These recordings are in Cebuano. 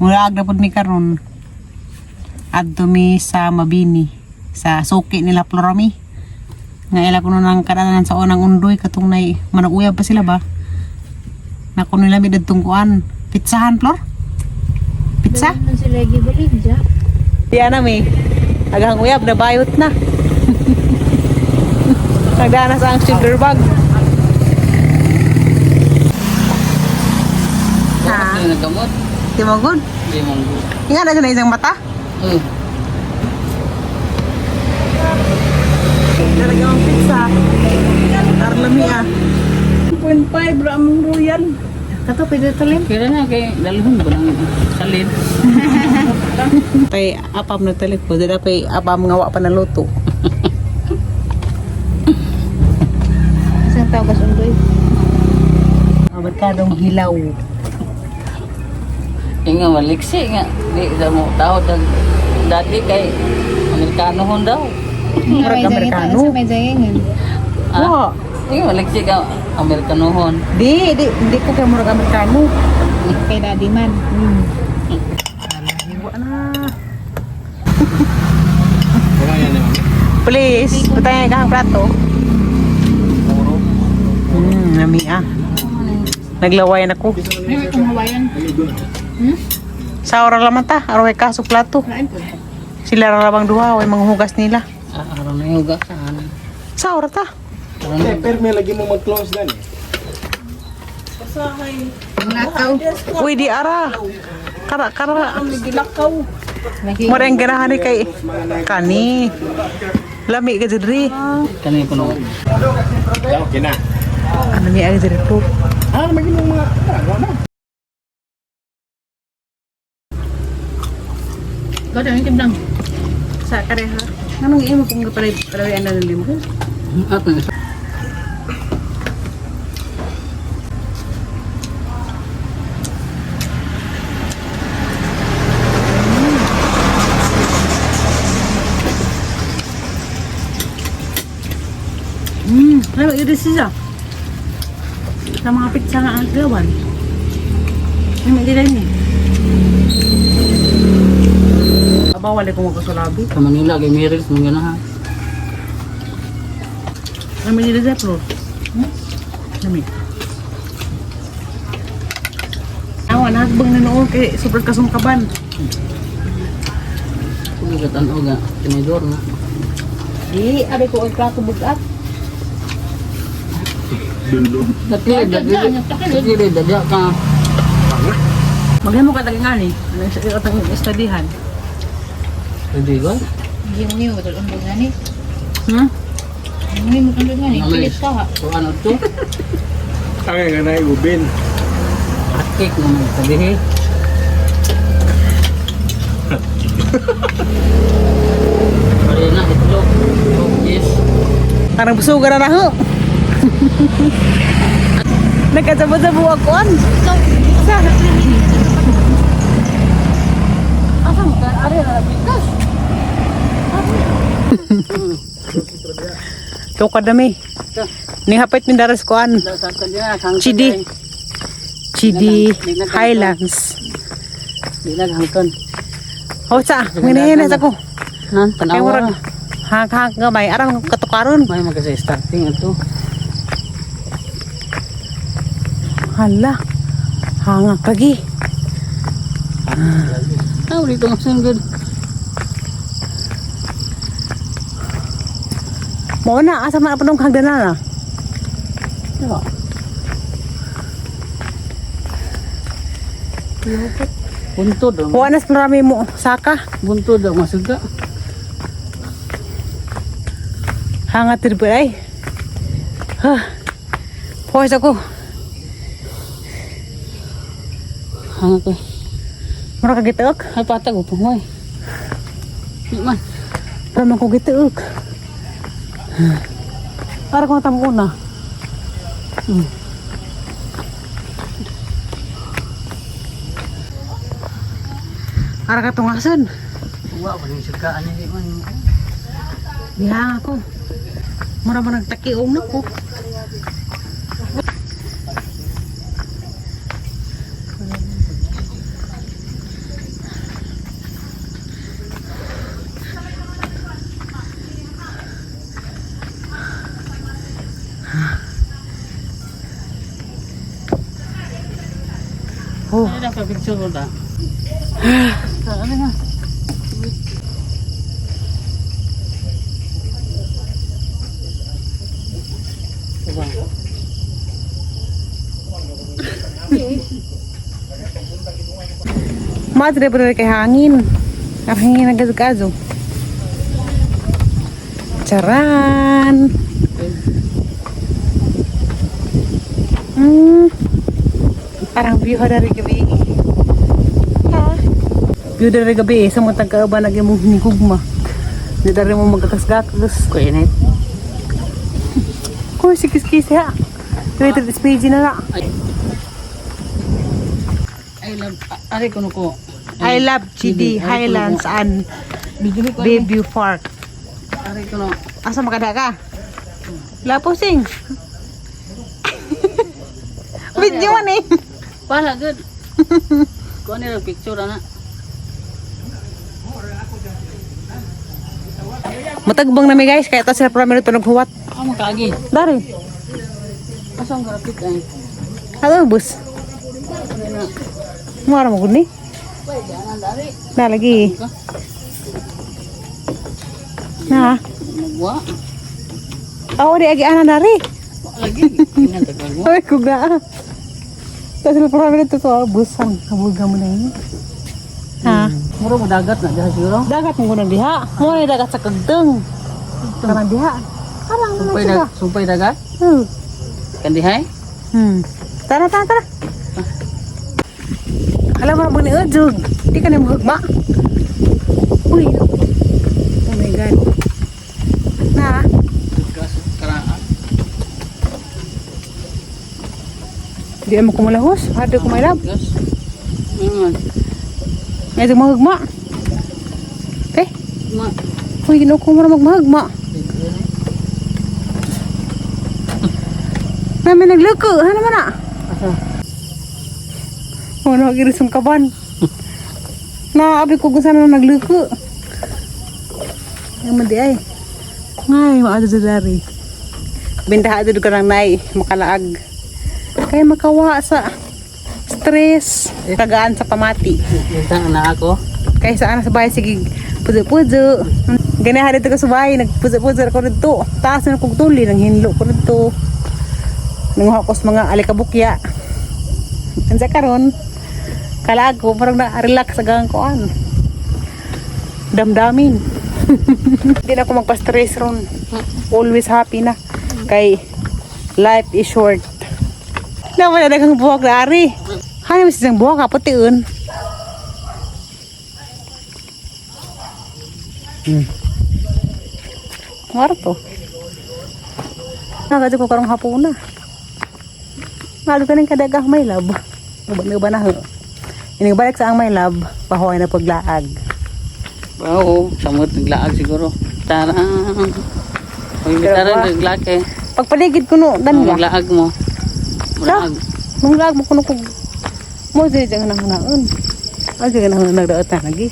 Mulaag na pud mi karon. Adto mi sa Mabini sa suki nila Florami. Nga ila kuno nang kadanan sa unang undoy katong nay manuguyab pa sila ba? Nako nila mi dadtong kuan. Pizzahan, Flor? Pizza? Man sila gibalik ja. Di na mi. Agang uyab na bayot na. Nagdana sa ang sugar bag. Ha? Hindi nagamot. Di mo good? Hindi mong good. Nga na siya na isang mata. Talaga ang pizza. Arlami ah. 1.5 ra among royal. Kato pwede talin. Kira na kay dalhon ba ng salin. Tay apam na talikod. Dada pay apam nga wa pa naluto. Isang tao kas undoy. Abarkadong hilaw. Inga maliksi nga. Di sa mo tao dag dati kay Amerikano hon daw. Murag Amerikano. Sa may jayengan. Wa. Inga maliksi ka Amerikano hon. Di, di, di ko kay murag Amerikano. Kay daddy man. Hiwa na. Please, patayin ka ang plato. Nami ah. Naglawayan ako. May itong Hawaiian. Sa ora laman ta, araway ka sa plato. Sila ra labang duha, way manghugas nila. Ah, aron na yung hugasan. Sa ora ta. Aron Pero may lagi mo mag-close dan eh. Lakaw. Uy, di ara. Kara, kara. Gilakaw. Mura ang ganahan ni kay kani. Lami ka diri. kani kuno. Okay na. Ano mi ang diri po? Ah, maging mga ah, wala. Gado ang timbang. Sa kareha. Anong imo kung palay palay na limo? Ato na. Lami gyud siya. Sa mga pizza nga ang gawan. Lami gyud ni. Aba wala ko magkasulabi. Sa Manila kay Meryls mga ganahan. Lami gyud siya pro. Lami. Awa nagbang na noon kay super kasungkaban. Kung katan-o ga tinidor na. Di, abi ko ang plato bugat. Dati dati dati dati ka. Maghimo ka tagingan eh. Ano sa atang studyhan? Pwede ba? Hindi mo niyo betul undoy ngani. Hmm? Hindi mo undoy ngani. Pilit ka ha. So ano to? Ang nga na ubin. Hot cake naman sabihi. Pwede na itlog. Itlog yes. Parang busugan na ho. Nagkasabo-sabo ako an. Sa. Asa mo ka? Ari na bigas. Tukad na mi. Ni hapit mindaras ko an. Chidi. Chidi Highlands. Di na hangton. O sa, nginahin sa ko. Nan Kay murag tanawa. hang-hang gamay arang katukaron. May magka starting ato. Hala. Hangak lagi. Ah, dito ang singgod. Mao na asa man apanong hagdanan na. Diba? Buntod oh. Wa nas marami mo saka. Buntod oh, masuga. Hangat diri ay. Ha. Pause ako. Hanga ko. Mura ka gitaok. Ay patag oh, pangway. Di man. Mura man ko gitaok. Para ko tamuna. Ara ka tungasan. Wa pa ning sugaan di man. Dihang ako. Mura man nagtakiong na ko. Ay, naka-picture ko ta. Ano na? Diba? Madre pero kay hangin. Ang hangin ang gazo-gazo. Charan! Parang view dari gabi. Ha? View dari gabi eh. Sa mga tagkauban nag imong hinigugma. Di dari mo magkakasgakas. Kuinit. Kuy, si kiskis ha. Twitter page na lang. I love, ari ko ko. I love GD Highlands and Bigili ko. Bayview Park. Ari ko no. Asa makada ka? Laposing. Video man eh. Pala good. Kuha nila picture ana. Matagbang na mi guys, kaya ta sila primary to naghuwat. Ah, makaagi. Dari. Asa ang graphic ay? Hello, bus. Mura mo gud ni. Na lagi. Na. Nagwa. Ako di agi ana dari. Lagi. Tingnan tagal mo. Ay kuga. Ta sila primary to to busang kabuga mo na yun. Ha? Muro mo dagat na diha siguro. Dagat mo kunang diha. Mo na dagat sa kagteng. Karang diha. Karang na Sumpay sila. dagat, sumpay dagat. Kandihay. Tara, tara, tara. Alam mo na ni Ujug. Di ka na mahugma. Uy. Oh my God. Na. Gas karaan. Di na mo kumalahos. Hado kumailab. Gas. Ngayon mahugma. Eh. Ma. Uy, ginoo ko mo na magmahugma. Namin nagluko. Ano man na? Asa? Oh, nagirisong kaban. Naabi ko kung saan na nagluko. Yung mandi ay. Ngay, maado sa dari. Bintaha dito ka ng nay, makalaag. Kaya makawa sa stress, kagaan sa pamati. Minta na ako. Kaya sa anak sa bahay, sige, puzo-puzo. Ganahan dito ka sa bahay, nagpuzo-puzo ako dito. Taas na kong tuli, nang hinlo ko dito. Nanguha ko sa mga alikabukya. Ansa karon, kalaag ko, parang na-relax agang koan. Damdamin. Hindi na ako magpa-stress ron. Always happy na. Kay life is short. Na wala daghang buhok na ari. Hanap siyang buhok ha, pution. Kwarto. Nagado ko karong hapon na. Ngalo ka ng kadagah may love. Uban na uban na ho. Ining balik sa ang may love, pahuway na paglaag. Oo, samot naglaag siguro. Tara. Uy, Pero tara ba? naglaag eh. Pagpaligid ko no, dan ga. Naglaag mo. Mulaag. Nung laag mo kuno kog mo dili dyan nang hunaon. Ay dyan nang nagdaot na lagi.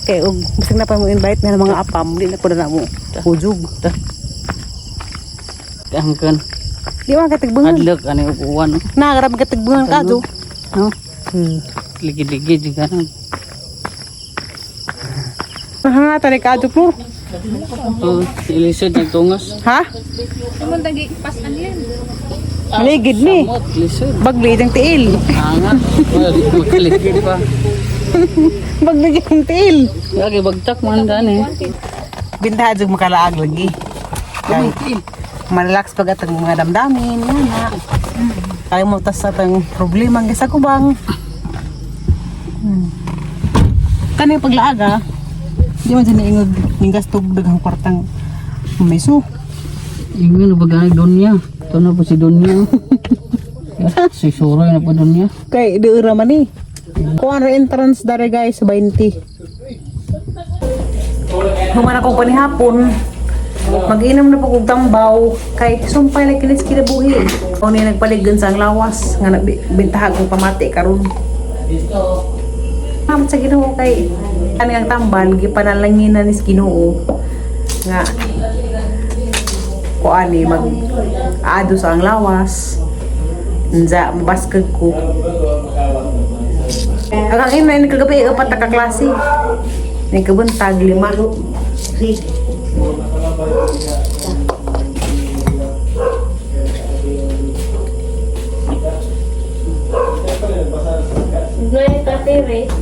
Kay og bisag na pa mo invite na ng mga apam, di na ko na mo hujog. Kahangkan. Di man katigbungan. Adlok ani upuan. Na grabe katigbungan ka do. No? Hmm. Ligi-ligi juga. Nahangata ni ka Flor. Oh, ilisod nagtungas. Ha? Naman tagi pasan yan. Maligid ni. Samot, lisod. Bagli diyang tiil. Angat. Wala, di makaligid pa. Bagli diyang tiil. Lagi bagtak man dan eh. Bintaha jud makalaag lagi. Kay marelax pag atang mga damdamin, na. Kaya mo tas sa atang problema ang sa kubang. Kani paglaag ah. Di man siya ingog ning gasto daghang kwartang miso. Ingon ba gani dunya? Ito na po si dunya. Si Suroy na po dunya. Kay di ura man ni. Kuan ra entrance dare guys 20. Human akong panihapon. Mag-inom na po kog tambaw kay sumpay lagi kinis kinabuhi. Ako ni nagpaliggan sa ang lawas nga nagbintaha kong pamati karon. Salamat sa Ginoo kay kani ang tambal gipanalangin na ni sa Ginoo nga kuani mag aado sa ang lawas. Nza mabaskag ko. Ang akin na ini kagabi, upat na kaklase. Ni kabuntag, lima.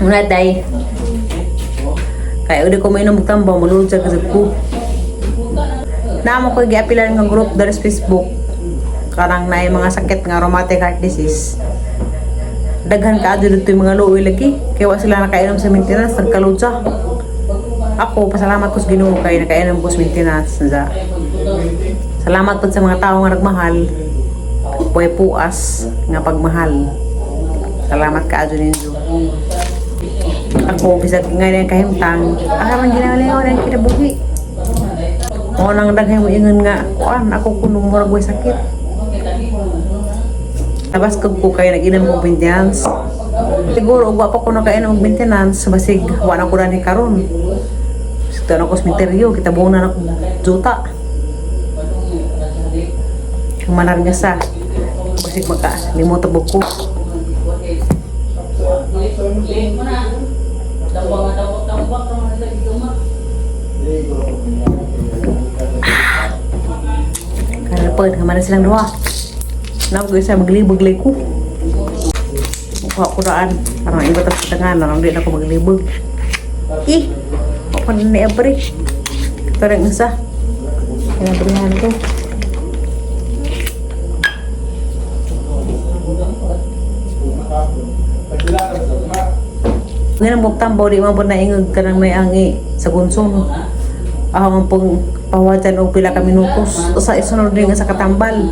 Muna day. Kaya uli ko mainom og tambaw, mulud sa kasab ko. Naamo ko giapilan nga group diri sa Facebook. Karang naay mga sakit nga rheumatic heart disease. Daghan ka adto dito yung mga luoy lagi. Kaya wa sila nakainom sa maintenance, nagkalud sa. Ako, pasalamat ko sa Ginoo kay nakainom ko sa maintenance. Sa. Salamat po sa mga tao nga nagmahal. Buhay puas nga pagmahal. Salamat ka adto ninyo. Ako, bisag nga na kahimtang, ah, ang ginawa na ang kinabuhi. O nang daghay mo ingon nga, kuan, ako kuno murag way sakit. Tabas ko ko kay nag-inom og maintenance. Siguro og wa pa ko nakainom og maintenance, basig wa na ko ni karon. Siguro na ko sa sementeryo, kita buong na ako juta. Humanar nga sa, basig maka limot ko. Kada pagod, kamana silang duha. Naku ko isa maglibog lay ko. Mukha ko raan. Parang iba tapos sa tangan, parang di na ako maglibog. Eh, ako na ni Abre. Ito rin isa. Kinabrihan ko. Ngayon ang buktambo, di man po naingog ka ng may angi sa gunsong. Ako ang pong pawajan og pila ka minutos. Sa isunod din nga sa katambal.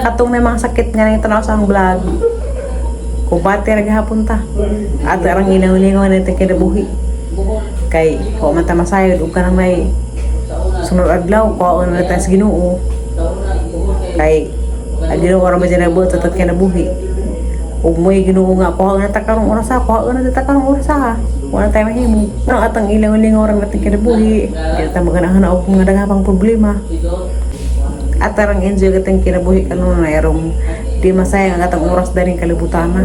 Katong may mga sakit nga nang tanaw sa ang vlog. Kubate ra gihapon ta. At arang inahulingaw na itong kinabuhi. Kay wa man ta masayod ug kanang may sunod adlaw kuhaon na ta sa Ginoo. Kay ang Ginoo ra man dyan nagbuot sa atong kinabuhi. Ug mo'y Ginoo nga kuhaon na ta karong oras ha, kuhaon na ta karong oras ha. Wala tayo mahimo. Ang atang ilang-lingaw ra atong kinabuhi. Di ta maganahan og mga daghang problema. At arang enjoy katang kinabuhi kanon na erong di masayang ang atang oras daring kalibutan na.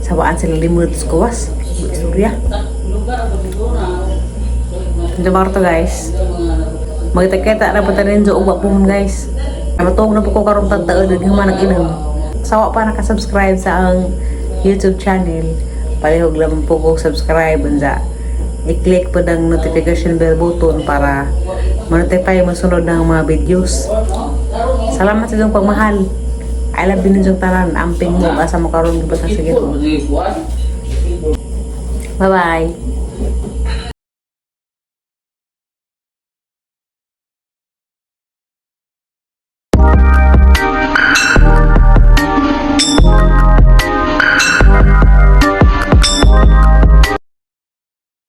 Sawaan sila limot sa kuwas. Istorya. Diyan to, guys. Magkita-kita na po tayo rin ugwa po guys. Matuog na po ko karong tagtaod ug human nag-inom. Sawa pa nakasubscribe sa ang YouTube channel. Palihog lang po ko subscribe unsa. I-click po ng notification bell button para ma-notify mo sunod ng mga videos. Salamat sa inyong pagmahal. I love you ninyong tanan. Amping mo asa mo karon gibatan sa Ginoo. Bye-bye.